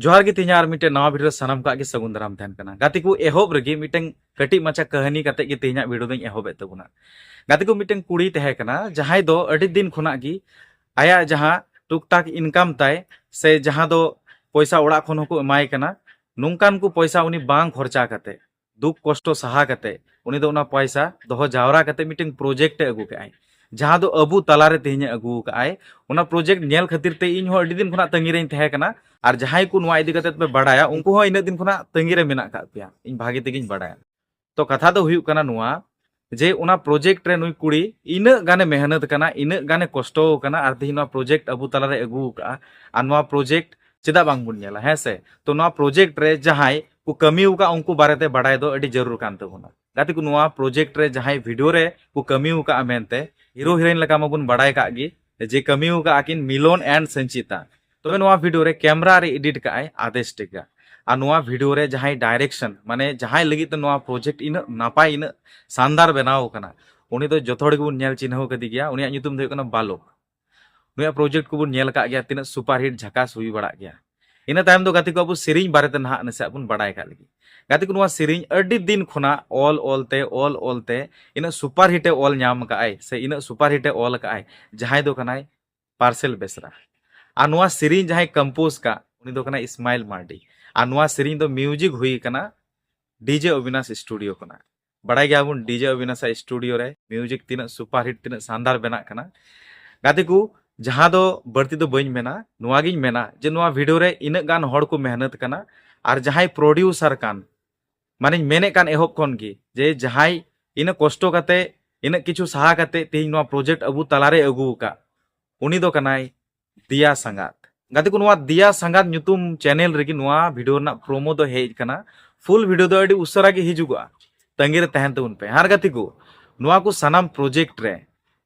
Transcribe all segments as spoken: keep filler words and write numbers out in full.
ᱡᱚᱦᱟᱨ ᱜᱮ, ᱛᱮᱦᱮᱧᱟᱜ ᱟᱨ ᱢᱤᱫᱴᱮᱱ ᱱᱟᱣᱟ ᱵᱷᱤᱰᱤᱭᱳ ᱨᱮ ᱥᱟᱱᱟᱢ ᱠᱚᱣᱟᱜ ᱜᱮ ᱥᱟᱹᱜᱩᱱ ᱫᱟᱨᱟᱢ ᱛᱟᱦᱮᱱ ᱠᱟᱱᱟ᱾ ᱜᱟᱛᱮ ᱠᱚ, ᱮᱦᱚᱵ ᱨᱮᱜᱮ ᱢᱤᱫᱴᱮᱱ ᱠᱟᱹᱴᱤᱡ ᱢᱟᱪᱷᱟ ᱠᱟᱹᱦᱱᱤ ᱠᱟᱛᱮ ᱜᱮ ᱛᱮᱦᱮᱧᱟᱜ ᱵᱷᱤᱰᱤᱭᱳ ᱫᱚᱧ ᱮᱦᱚᱵᱮᱫ ᱛᱟᱵᱚᱱᱟ᱾ ᱜᱟᱛᱮ ᱠᱚ, ᱢᱤᱫᱴᱮᱱ ᱠᱩᱲᱤ ᱛᱟᱦᱮᱸ ᱠᱟᱱᱟ, ᱡᱟᱦᱟᱸᱭ ᱫᱚ ᱟᱹᱰᱤ ᱫᱤᱱ ᱠᱷᱚᱱᱟᱜ ᱜᱮ ᱟᱭᱟᱜ ᱡᱟᱦᱟᱸ ᱴᱩᱠ ᱴᱟᱠ ᱤᱱᱠᱟᱢ ᱛᱟᱭ, ᱥᱮ ᱡᱟᱦᱟᱸ ᱫᱚ ᱯᱚᱭᱥᱟ ᱚᱲᱟᱜ ᱠᱷᱚᱱ ᱦᱚᱸᱠᱚ ᱮᱢᱟᱭ ᱠᱟᱱᱟ, ᱱᱚᱝᱠᱟᱱ ᱠᱚ ᱯᱚᱭᱥᱟ ᱩᱱᱤ ᱵᱟᱝ ᱠᱷᱚᱨᱪᱟ ᱠᱟᱛᱮ, ᱫᱩᱠ ᱠᱚᱥᱴᱚ ᱥᱟᱦᱟ ᱠᱟᱛᱮ, ᱩᱱᱤ ᱫᱚ ᱚᱱᱟ ᱯᱚᱭᱥᱟ ᱫᱚᱦᱚ ᱡᱟᱣᱨᱟ ᱠᱟᱛᱮ ᱢᱤᱫᱴᱮᱱ ᱯᱨᱚᱡᱮᱠᱴ ᱮ ᱟᱹᱜᱩ ᱠᱮᱜᱼᱟᱭ, ᱡᱟᱦᱟᱸ ᱫᱚ ᱟᱵᱚ ᱛᱟᱞᱟᱨᱮ ᱛᱮᱦᱮᱧ ᱮ ᱟᱹᱜᱩ ᱠᱟᱜᱼᱟᱭ᱾ ᱚᱱᱟ ᱯᱨᱚᱡᱮᱠᱴ ᱧᱮᱞ ᱠᱷᱟᱹᱛᱤᱨ ᱛᱮ ᱤᱧ ᱦᱚᱸ ᱟᱹᱰᱤ ᱫᱤᱱ ᱠᱷᱚᱱᱟᱜ ᱛᱟᱺᱜᱤ ᱨᱮᱧ ᱛᱟᱦᱮᱸ ᱠᱟᱱᱟ᱾ ᱟᱨ ᱡᱟᱦᱟᱸᱭ ᱠᱚ ᱱᱚᱣᱟ ᱤᱫᱤ ᱠᱟᱛᱮ ᱯᱮ ᱵᱟᱲᱟᱭᱟ, ᱩᱱᱠᱩ ᱦᱚᱸ ᱤᱱᱟᱹᱜ ᱫᱤᱱ ᱠᱷᱚᱱᱟᱜ ᱛᱟᱺᱜᱤ ᱨᱮ ᱢᱮᱱᱟᱜ ᱠᱟᱜ ᱯᱮᱭᱟ, ᱤᱧ ᱵᱷᱟᱜᱮ ᱛᱮᱜᱮᱧ ᱵᱟᱲᱟᱭᱟ᱾ ᱛᱚ, ᱠᱟᱛᱷᱟ ᱫᱚ ᱦᱩᱭᱩᱜ ᱠᱟᱱᱟ ᱱᱚᱣᱟ, ᱡᱮ ᱚᱱᱟ ᱯᱨᱚᱡᱮᱠᱴ ᱨᱮ ᱱᱩᱭ ᱠᱩᱲᱤ ᱤᱱᱟᱹᱜ ᱜᱟᱱᱮ ᱢᱮᱦᱱᱚᱛ ᱠᱟᱱᱟ, ᱤᱱᱟᱹᱜ ᱜᱟᱱᱮ ᱠᱚᱥᱴᱚ ᱠᱟᱱᱟ, ᱟᱨ ᱛᱮᱦᱮᱧ ᱱᱚᱣᱟ ᱯᱨᱚᱡᱮᱠᱴ ᱟᱵᱚ ᱛᱟᱞᱟᱨᱮ ᱟᱹᱜᱩ ᱠᱟᱜᱼᱟ᱾ ᱟᱨ ᱱᱚᱣᱟ ᱯᱨᱚᱡᱮᱠᱴ ᱪᱮᱫᱟᱜ ᱵᱟᱝᱵᱚᱱ ᱧᱮᱞᱟ, ᱦᱮᱸ ᱥᱮ? ᱛᱚ, ᱱᱚᱣᱟ ᱯᱨᱚᱡᱮᱠᱴ ᱨᱮ ᱡᱟᱦᱟᱸᱭ ᱠᱚ ᱠᱟᱹᱢᱤ ᱟᱠᱟᱫ, ᱩᱱᱠᱩ ᱵᱟᱨᱮᱛᱮ ᱵᱟᱰᱟᱭ ᱫᱚ ᱟᱹᱰᱤ ᱡᱟᱹᱨᱩᱲ ᱠᱟᱱ ᱛᱟᱵᱚᱱᱟ᱾ ᱜᱟᱛᱮ ᱠᱚ, ᱱᱚᱣᱟ ᱯᱨᱚᱡᱮᱠᱴ ᱨᱮ ᱡᱟᱦᱟᱸᱭ ᱵᱷᱤᱰᱤᱭᱳ ᱨᱮ ᱠᱚ ᱠᱟᱹᱢᱤ ᱟᱠᱟᱫᱼᱟ ᱢᱮᱱᱛᱮ, ᱦᱤᱨᱳ ᱦᱤᱨᱳᱭᱤᱱ ᱞᱮᱠᱟ ᱢᱟᱵᱚᱱ ᱵᱟᱰᱟᱭ ᱠᱟᱜ ᱜᱮ, ᱡᱮ ᱠᱟᱹᱢᱤ ᱟᱠᱟᱫᱼᱟ ᱠᱤᱱ ᱢᱤᱞᱚᱱ and ᱥᱚᱧᱪᱤᱛᱟ᱾ ᱛᱚᱵᱮ ᱱᱚᱣᱟ ᱵᱷᱤᱰᱤᱭᱳ ᱨᱮ ᱠᱮᱢᱨᱟ ᱨᱮ ᱮᱰᱤᱴ ᱠᱟᱜᱼᱟᱭ ᱟᱫᱮᱥ ᱴᱮᱠᱟ᱾ ᱟᱨ ᱱᱚᱣᱟ ᱵᱷᱤᱰᱤᱭᱳ ᱨᱮ ᱡᱟᱦᱟᱸᱭ ᱰᱟᱭᱨᱮᱠᱥᱚᱱ, ᱢᱟᱱᱮ ᱡᱟᱦᱟᱸᱭ ᱞᱟᱹᱜᱤᱫ ᱛᱮ ᱱᱚᱣᱟ ᱯᱨᱚᱡᱮᱠᱴ ᱤᱱᱟᱹᱜ ᱱᱟᱯᱟᱭ, ᱤᱱᱟᱹᱜ ᱥᱟᱱᱫᱟᱨ ᱵᱮᱱᱟᱣ ᱠᱟᱱᱟ, ᱩᱱᱤ ᱫᱚ ᱡᱚᱛᱚ ᱦᱚᱲ ᱜᱮᱵᱚᱱ ᱧᱮᱞ ᱪᱤᱱᱦᱟᱹᱣ ᱠᱟᱫᱮ ᱜᱮᱭᱟ᱾ ᱩᱱᱤᱭᱟᱜ ᱧᱩᱛᱩᱢ ᱫᱚ ᱦᱩᱭᱩᱜ ᱠᱟᱱᱟ ᱵᱟᱞᱚᱠ᱾ ᱱᱩᱭᱟᱜ ᱯᱨᱚᱡᱮᱠᱴ ᱠᱚᱵᱚᱱ ᱧᱮᱞ ᱟᱠᱟᱫ ᱜᱮᱭᱟ, ᱛᱤᱱᱟᱹᱜ ᱥᱩᱯᱟᱨᱦᱤᱴ ᱡᱷᱟᱠᱟᱥ ᱦᱩᱭ ᱵᱟᱲᱟᱜ ᱜᱮᱭᱟ᱾ ᱤᱱᱟᱹ ᱛᱟᱭᱚᱢ ᱫᱚ ᱜᱟᱛᱮ ᱠᱚ, ᱟᱵᱚ ᱥᱮᱨᱮᱧ ᱵᱟᱨᱮᱛᱮ ᱱᱟᱦᱟᱜ ᱱᱟᱥᱮᱭᱟᱜ ᱵᱚᱱ ᱵᱟᱲᱟᱭ ᱠᱟᱜ ᱞᱮᱜᱮ᱾ ᱜᱟᱛᱮ ᱠᱚ, ᱱᱚᱣᱟ ᱥᱮᱨᱮᱧ ᱟᱹᱰᱤ ᱫᱤᱱ ᱠᱷᱚᱱᱟᱜ ᱚᱞ ᱚᱞ ᱛᱮ, ᱚᱞ ᱚᱞ ᱛᱮ ᱤᱱᱟᱹᱜ ᱥᱩᱯᱟᱨᱦᱤᱴ ᱮ ᱚᱞ ᱧᱟᱢ ᱠᱟᱜᱼᱟᱭ, ᱥᱮ ᱤᱱᱟᱹᱜ ᱥᱩᱯᱟᱨᱦᱤᱴ ᱮ ᱚᱞ ᱠᱟᱜᱼᱟᱭ, ᱡᱟᱦᱟᱸᱭ ᱫᱚ ᱠᱟᱱᱟᱭ ᱯᱟᱨᱥᱮᱞ ᱵᱮᱥᱨᱟ᱾ ᱟᱨ ᱱᱚᱣᱟ ᱥᱮᱨᱮᱧ ᱡᱟᱦᱟᱸᱭ ᱠᱚᱢᱯᱳᱡᱽ ᱠᱟᱜ, ᱩᱱᱤ ᱫᱚ ᱠᱟᱱᱟᱭ ᱤᱥᱢᱟᱭᱤᱞ ᱢᱟᱨᱰᱤ᱾ ᱟᱨ ᱱᱚᱣᱟ ᱥᱮᱨᱮᱧ ᱫᱚ ᱢᱤᱣᱡᱤᱠ ᱦᱩᱭ ᱠᱟᱱᱟ ᱰᱤᱡᱮ ᱚᱵᱤᱱᱟᱥ ᱥᱴᱩᱰᱤᱭᱳ ᱠᱷᱚᱱᱟᱜ᱾ ᱵᱟᱲᱟᱭ ᱜᱮᱭᱟᱵᱚᱱ ᱰᱤᱡᱮ ᱚᱵᱤᱱᱟᱥ ᱟᱜ ᱥᱴᱩᱰᱤᱭᱳ ᱨᱮ ᱢᱤᱣᱡᱤᱠ ᱛᱤᱱᱟᱹᱜ ᱥᱩᱯᱟᱨᱦᱤᱴ, ᱛᱤᱱᱟᱹᱜ ᱥᱟᱱᱫᱟᱨ ᱵᱮᱱᱟᱜ ᱠᱟᱱᱟ᱾ ᱜᱟᱛᱮ ᱠᱚ, ᱡᱟᱦᱟᱸ ᱫᱚ ᱵᱟᱹᱲᱛᱤ ᱫᱚ ᱵᱟᱹᱧ ᱢᱮᱱᱟ, ᱱᱚᱣᱟ ᱜᱤᱧ ᱢᱮᱱᱟ ᱡᱮ ᱱᱚᱣᱟ ᱵᱷᱤᱰᱤᱭᱳ ᱨᱮ ᱤᱱᱟᱹᱜ ᱜᱟᱱ ᱦᱚᱲ ᱠᱚ ᱢᱮᱦᱱᱚᱛ ᱠᱟᱱᱟ, ᱟᱨ ᱡᱟᱦᱟᱸᱭ ᱯᱨᱚᱰᱤᱭᱩᱥᱟᱨ ᱠᱟᱱ, ᱢᱟᱱᱮᱧ ᱢᱮᱱᱮᱫ ᱠᱟᱱ ᱮᱦᱚᱵ ᱠᱷᱚᱱ ᱜᱮ, ᱡᱮ ᱡᱟᱦᱟᱸᱭ ᱤᱱᱟᱹᱜ ᱠᱚᱥᱴᱚ ᱠᱟᱛᱮ, ᱤᱱᱟᱹᱜ ᱠᱤᱪᱷᱩ ᱥᱟᱦᱟ ᱠᱟᱛᱮ ᱛᱮᱦᱮᱧ ᱱᱚᱣᱟ ᱯᱨᱚᱡᱮᱠᱴ ᱟᱵᱚ ᱛᱟᱞᱟᱨᱮ ᱟᱹᱜᱩ ᱟᱠᱟᱫ, ᱩᱱᱤ ᱫᱚ ᱠᱟᱱᱟᱭ ᱫᱤᱭᱟ ᱥᱟᱸᱜᱟᱛ᱾ ᱜᱟᱛᱮ ᱠᱚ, ᱱᱚᱣᱟ ᱫᱤᱭᱟ ᱥᱟᱸᱜᱟᱛ ᱧᱩᱛᱩᱢ ᱪᱮᱱᱮᱞ ᱨᱮᱜᱮ ᱱᱚᱣᱟ ᱵᱷᱤᱰᱤᱭᱳ ᱨᱮᱱᱟᱜ ᱯᱨᱳᱢᱳ ᱫᱚ ᱦᱮᱡ ᱟᱠᱟᱱᱟ᱾ ᱯᱷᱩᱞ ᱵᱷᱤᱰᱤᱭᱳ ᱫᱚ ᱟᱹᱰᱤ ᱩᱥᱟᱹᱨᱟ ᱜᱮ ᱦᱤᱡᱩᱜᱚᱜᱼᱟ, ᱛᱟᱺᱜᱤ ᱨᱮ ᱛᱟᱦᱮᱱ ᱛᱟᱵᱚᱱ ᱯᱮ᱾ ᱟᱨ ᱜᱟᱛᱮ ᱠᱚ, ᱱᱚᱣᱟ ᱠᱚ ᱥᱟᱱᱟᱢ ᱯᱨᱚᱡᱮᱠᱴ ᱨᱮ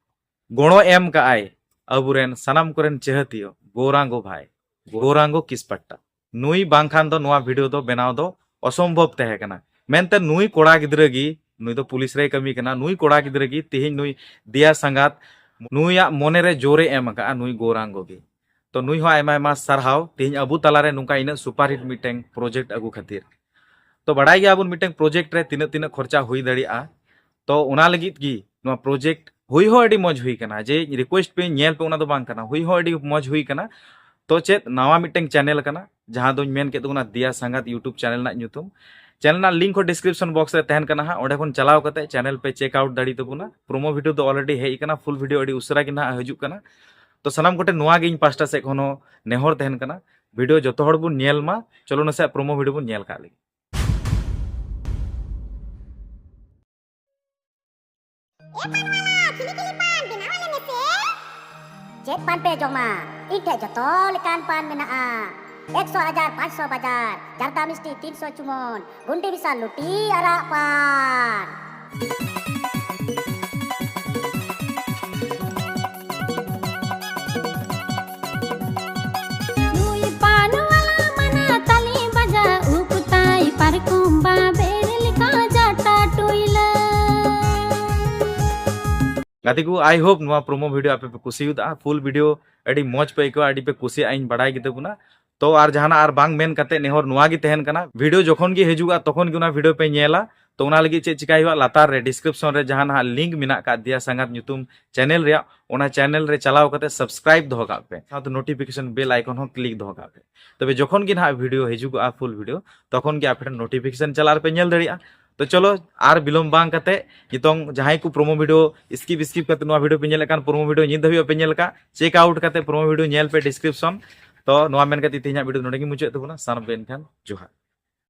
ᱜᱚᱲᱚ ᱮᱢ ᱠᱟᱜᱼᱟᱭ ᱟᱵᱚᱨᱮᱱ ᱥᱟᱱᱟᱢ ᱠᱚᱨᱮᱱ ᱪᱟᱹᱦᱟᱹᱛᱤᱭᱟᱹ ᱜᱳᱨᱟᱝᱜᱚ ᱵᱷᱟᱭ, ᱜᱳᱨᱟᱝᱜᱚ ᱠᱤᱥᱯᱟᱴᱴᱟ᱾ ᱱᱩᱭ ᱵᱟᱝᱠᱷᱟᱱ ᱫᱚ ᱱᱚᱣᱟ ᱵᱷᱤᱰᱤᱭᱳ ᱫᱚ ᱵᱮᱱᱟᱣ ᱫᱚ ᱚᱥᱚᱢᱵᱷᱚᱵ ᱛᱟᱦᱮᱸ ᱠᱟᱱᱟ᱾ ᱢᱮᱱᱛᱮ ᱱᱩᱭ ᱠᱚᱲᱟ ᱜᱤᱫᱽᱨᱟᱹ ᱜᱮ, ᱱᱩᱭ ᱫᱚ ᱯᱩᱞᱤᱥ ᱨᱮᱭ ᱠᱟᱹᱢᱤ ᱠᱟᱱᱟ, ᱱᱩᱭ ᱠᱚᱲᱟ ᱜᱤᱫᱽᱨᱟᱹ ᱜᱮ ᱛᱮᱦᱮᱧ ᱱᱩᱭ ᱫᱤᱭᱟ ᱥᱟᱸᱜᱟᱛ, ᱱᱩᱭᱟᱜ ᱢᱚᱱᱮ ᱨᱮ ᱡᱳᱨᱮ ᱮᱢ ᱟᱠᱟᱜᱼᱟ ᱱᱩᱭ ᱜᱳᱨᱟᱝᱜᱚ ᱜᱮ᱾ ᱛᱚ ᱱᱩᱭ ᱦᱚᱸ ᱟᱭᱢᱟ ᱟᱭᱢᱟ ᱥᱟᱨᱦᱟᱣ ᱛᱮᱦᱮᱧ ᱟᱵᱚ ᱛᱟᱞᱟᱨᱮ ᱱᱚᱝᱠᱟ ᱤᱱᱟᱹᱜ ᱥᱩᱯᱟᱨ ᱦᱤᱴ ᱢᱤᱫᱴᱮᱱ ᱯᱨᱚᱡᱮᱠᱴ ᱟᱹᱜᱩ ᱠᱷᱟᱹᱛᱤᱨ᱾ ᱛᱚ ᱵᱟᱲᱟᱭ ᱜᱮᱭᱟᱵᱚᱱ ᱢᱤᱫᱴᱮᱱ ᱯᱨᱚᱡᱮᱠᱴ ᱨᱮ ᱛᱤᱱᱟᱹᱜ ᱛᱤᱱᱟᱹᱜ ᱠᱷᱚᱨᱪᱟ ᱦᱩᱭ ᱫᱟᱲᱮᱭᱟᱜᱼᱟ᱾ ᱛᱚ ᱚᱱᱟ ᱞᱟᱹᱜᱤᱫ ᱜᱮ ᱱᱚᱣᱟ ᱯᱨᱚᱡᱮᱠᱴ ᱦᱩᱭ ᱦᱚᱸ ᱟᱹᱰᱤ ᱢᱚᱡᱽ ᱦᱩᱭ ᱠᱟᱱᱟ, ᱡᱮ ᱨᱤᱠᱩᱭᱮᱥᱴ ᱯᱮ ᱧᱮᱞ ᱯᱮ, ᱚᱱᱟ ᱫᱚ ᱵᱟᱝ ᱠᱟᱱᱟ, ᱦᱩᱭ ᱦᱚᱸ ᱟᱹᱰᱤ ᱢᱚᱡᱽ ᱦᱩᱭ ᱠᱟᱱᱟ᱾ ᱛᱚ ᱪᱮᱫ ᱱᱟᱣᱟ ᱢᱤᱫᱴᱮᱱ ᱪᱮᱱᱮᱞ ᱠᱟᱱᱟ, ᱡᱟᱦᱟᱸ ᱫᱚᱧ ᱢᱮᱱ ᱠᱮᱫ ᱛᱟᱵᱚᱱᱟ ᱫᱤᱭᱟ ᱥᱟᱸᱜᱟᱛ YouTube ᱪᱮᱱᱮᱞ ᱨᱮᱱᱟᱜ ᱧᱩᱛᱩᱢ᱾ ᱪᱮᱱᱮᱞ ᱨᱮᱱᱟᱜ ᱞᱤᱝᱠ ᱦᱚᱸ ᱰᱤᱥᱠᱨᱤᱯᱥᱚᱱ ᱵᱚᱠᱥ ᱨᱮ ᱛᱟᱦᱮᱱ ᱠᱟᱱᱟ ᱦᱟᱸᱜ, ᱚᱸᱰᱮ ᱠᱷᱚᱱ ᱪᱟᱞᱟᱣ ᱠᱟᱛᱮ ᱪᱮᱱᱮᱞ ᱯᱮ ᱪᱮᱠ ᱟᱣᱩᱴ ᱫᱟᱲᱮ ᱛᱟᱵᱚᱱᱟ᱾ ᱯᱨᱳᱢᱳ ᱵᱷᱤᱰᱤᱭᱳ ᱫᱚ ᱚᱞᱨᱮᱰᱤ ᱦᱮᱡ ᱟᱠᱟᱱᱟ, ᱯᱷᱩᱞ ᱵᱷᱤᱰᱤᱭᱳ ᱟᱹᱰᱤ ᱩᱥᱟᱹᱨᱟ ᱜᱮ ᱱᱟᱦᱟᱜ ᱦᱤᱡᱩᱜ ᱠᱟᱱᱟ᱾ ᱛᱚ ᱥᱟᱱᱟᱢ ᱠᱚᱴᱷᱮᱱ ᱱᱚᱣᱟ ᱜᱮ ᱤᱧ ᱯᱟᱥᱴᱟ ᱥᱮᱫ ᱠᱷᱚᱱ ᱦᱚᱸ ᱱᱮᱦᱚᱨ ᱛᱟᱦᱮᱱ ᱠᱟᱱᱟ, ᱵᱷᱤᱰᱤᱭᱳ ᱡᱚᱛᱚ ᱦᱚᱲ ᱵᱚᱱ ᱧᱮᱞ ᱢᱟ᱾ ᱪᱚᱞᱚ ᱱᱟᱥᱮᱭᱟᱜ ᱯᱨᱳᱢᱳ ᱵᱷᱤᱰᱤᱭᱳ ᱵᱚᱱ ᱧᱮᱞ ᱠᱟᱜ ᱞᱮᱜᱮ᱾ ᱮ ᱯᱟᱱᱣᱟᱞᱟ, ᱠᱷᱤᱞᱤ ᱠᱷᱤᱞᱤ ᱯᱟᱱ ᱵᱮᱱᱟᱣ ᱟᱞᱮ ᱢᱮᱥᱮ᱾ ᱪᱮᱫ ᱯᱟᱱ ᱯᱮ ᱡᱚᱢᱟ? ᱤᱧ ᱴᱷᱮᱡ ᱡᱚᱛᱚ ᱞᱮᱠᱟᱱ ᱯᱟᱱ ᱢᱮᱱᱟᱜᱼᱟ᱾ ᱮᱠᱥᱚ ᱦᱟᱡᱟᱨ ᱯᱟᱸᱪᱥᱚ ᱵᱟᱡᱟᱨ, ᱡᱟᱨᱫᱟ ᱢᱤᱥᱴᱤ ᱛᱤᱱᱥᱚ ᱪᱩᱢᱚᱱ, ᱜᱩᱱᱰᱤ ᱢᱮᱥᱟ ᱞᱩᱴᱤ ᱟᱨᱟᱜ ᱯᱟᱱ᱾ ᱱᱩᱭ ᱯᱟᱱᱣᱟᱞᱟ ᱢᱟᱱᱟ ᱛᱟᱞᱤ ᱵᱟᱡᱟ, ᱩᱠᱛᱟᱭ ᱯᱟᱨᱠᱚᱢ ᱵᱟᱵᱮᱨ ᱞᱮᱠᱟ ᱡᱟᱴᱟ ᱴᱩᱭᱞᱟᱹ᱾ ᱜᱟᱛᱮ ᱠᱚ, I hope ᱱᱚᱣᱟ ᱯᱨᱳᱢᱳ ᱵᱷᱤᱰᱤᱭᱳ ᱟᱯᱮ ᱯᱮ ᱠᱩᱥᱤᱭᱟᱫᱟ᱾ ᱯᱷᱩᱞ ᱵᱷᱤᱰᱤᱭᱳ ᱟᱹᱰᱤ ᱢᱚᱡᱽ ᱯᱮ ᱟᱹᱭᱠᱟᱹᱣᱟ, ᱟᱹᱰᱤ ᱯᱮ ᱠᱩᱥᱤᱭᱟᱜᱼᱟ, ᱤᱧ ᱵᱟᱲᱟᱭ ᱜᱮ ᱛᱟᱵᱚᱱᱟ᱾ ᱛᱚ ᱟᱨ ᱡᱟᱦᱟᱱᱟᱜ ᱟᱨ ᱵᱟᱝ ᱢᱮᱱ ᱠᱟᱛᱮ ᱱᱮᱦᱚᱨ ᱱᱚᱣᱟ ᱜᱮ ᱛᱟᱦᱮᱱ ᱠᱟᱱᱟ, ᱵᱷᱤᱰᱤᱭᱳ ᱡᱚᱠᱷᱚᱱ ᱜᱮ ᱦᱤᱡᱩᱜᱼᱟ ᱛᱚᱠᱷᱚᱱ ᱜᱮ ᱚᱱᱟ ᱵᱷᱤᱰᱤᱭᱳ ᱯᱮ ᱧᱮᱞᱟ᱾ ᱛᱚ ᱚᱱᱟ ᱞᱟᱹᱜᱤᱫ ᱪᱮᱫ ᱪᱤᱠᱟᱭ ᱦᱩᱭᱩᱜᱼᱟ, ᱞᱟᱛᱟᱨ ᱨᱮ ᱰᱤᱥᱠᱨᱤᱯᱥᱚᱱ ᱨᱮ ᱡᱟᱦᱟᱸ ᱱᱟᱦᱟᱜ ᱞᱤᱝᱠ ᱢᱮᱱᱟᱜ ᱟᱠᱟᱫ ᱫᱤᱭᱟ ᱥᱟᱸᱜᱟᱛ ᱧᱩᱛᱩᱢ ᱪᱮᱱᱮᱞ ᱨᱮᱭᱟᱜ, ᱚᱱᱟ ᱪᱮᱱᱮᱞ ᱨᱮ ᱪᱟᱞᱟᱣ ᱠᱟᱛᱮ ᱥᱟᱵᱥᱠᱨᱟᱭᱤᱵ ᱫᱚᱦᱚ ᱠᱟᱜ ᱯᱮ, ᱥᱟᱶᱛᱮ ᱱᱳᱴᱤᱯᱷᱤᱠᱮᱥᱚᱱ ᱵᱮᱞ ᱟᱭᱠᱚᱱ ᱦᱚᱸ ᱠᱞᱤᱠ ᱫᱚᱦᱚ ᱠᱟᱜ ᱯᱮ᱾ ᱛᱚᱵᱮ ᱡᱚᱠᱷᱚᱱ ᱜᱮ ᱱᱟᱦᱟᱜ ᱵᱷᱤᱰᱤᱭᱳ ᱦᱤᱡᱩᱜᱚᱜᱼᱟ ᱯᱷᱩᱞ ᱵᱷᱤᱰᱤᱭᱳ, ᱛᱚᱠᱷᱚᱱ ᱜᱮ ᱟᱯᱮ ᱴᱷᱮᱱ ᱱᱳᱴᱤᱯᱷᱤᱠᱮᱥᱚᱱ ᱪᱟᱞᱟᱜ ᱟᱨ ᱯᱮ ᱧᱮᱞ ᱫᱟᱲᱮᱭᱟᱜᱼᱟ᱾ ᱛᱚ ᱪᱚᱞᱚ ᱟᱨ ᱵᱤᱞᱚᱢ ᱵᱟᱝ ᱠᱟᱛᱮ ᱱᱤᱛᱚᱝ ᱡᱟᱦᱟᱸᱭ ᱠᱚ ᱯᱨᱳᱢᱳ ᱵᱷᱤᱰᱤᱭᱳ ᱥᱠᱤᱯ ᱥᱠᱤᱯ ᱠᱟᱛᱮ ᱱᱚᱣᱟ ᱵᱷᱤᱰᱤᱭᱳ ᱯᱮ ᱧᱮᱞᱮᱫ ᱠᱟᱱ, ᱯᱨᱳᱢᱳ ᱵᱷᱤᱰᱤᱭᱳ ᱱᱤᱛ ᱫᱷᱟᱹᱵᱤᱡ ᱵᱟᱯᱮ ᱧᱮᱞ ᱟᱠᱟᱫ, ᱪᱮᱠ ᱟᱣᱩᱴ ᱠᱟᱛᱮ ᱯᱨᱳᱢᱳ ᱵᱷᱤᱰᱤᱭᱳ ᱧᱮᱞ ᱯᱮ ᱰᱤᱥᱠᱨᱤᱯᱥᱚᱱ᱾ ᱛᱚ ᱱᱚᱣᱟ ᱢᱮᱱ ᱠᱟᱛᱮ ᱛᱮᱦᱮᱧᱟᱜ ᱵᱷᱤᱰᱤᱭᱳ ᱱᱚᱰᱮ ᱜᱮ ᱢᱩᱪᱟᱹᱫ ᱛᱟᱵᱚᱱᱟ᱾ ᱥᱟᱱᱟᱢ ᱯᱮ ᱮᱱᱠᱷᱟᱱ ᱡᱚᱦᱟᱨ᱾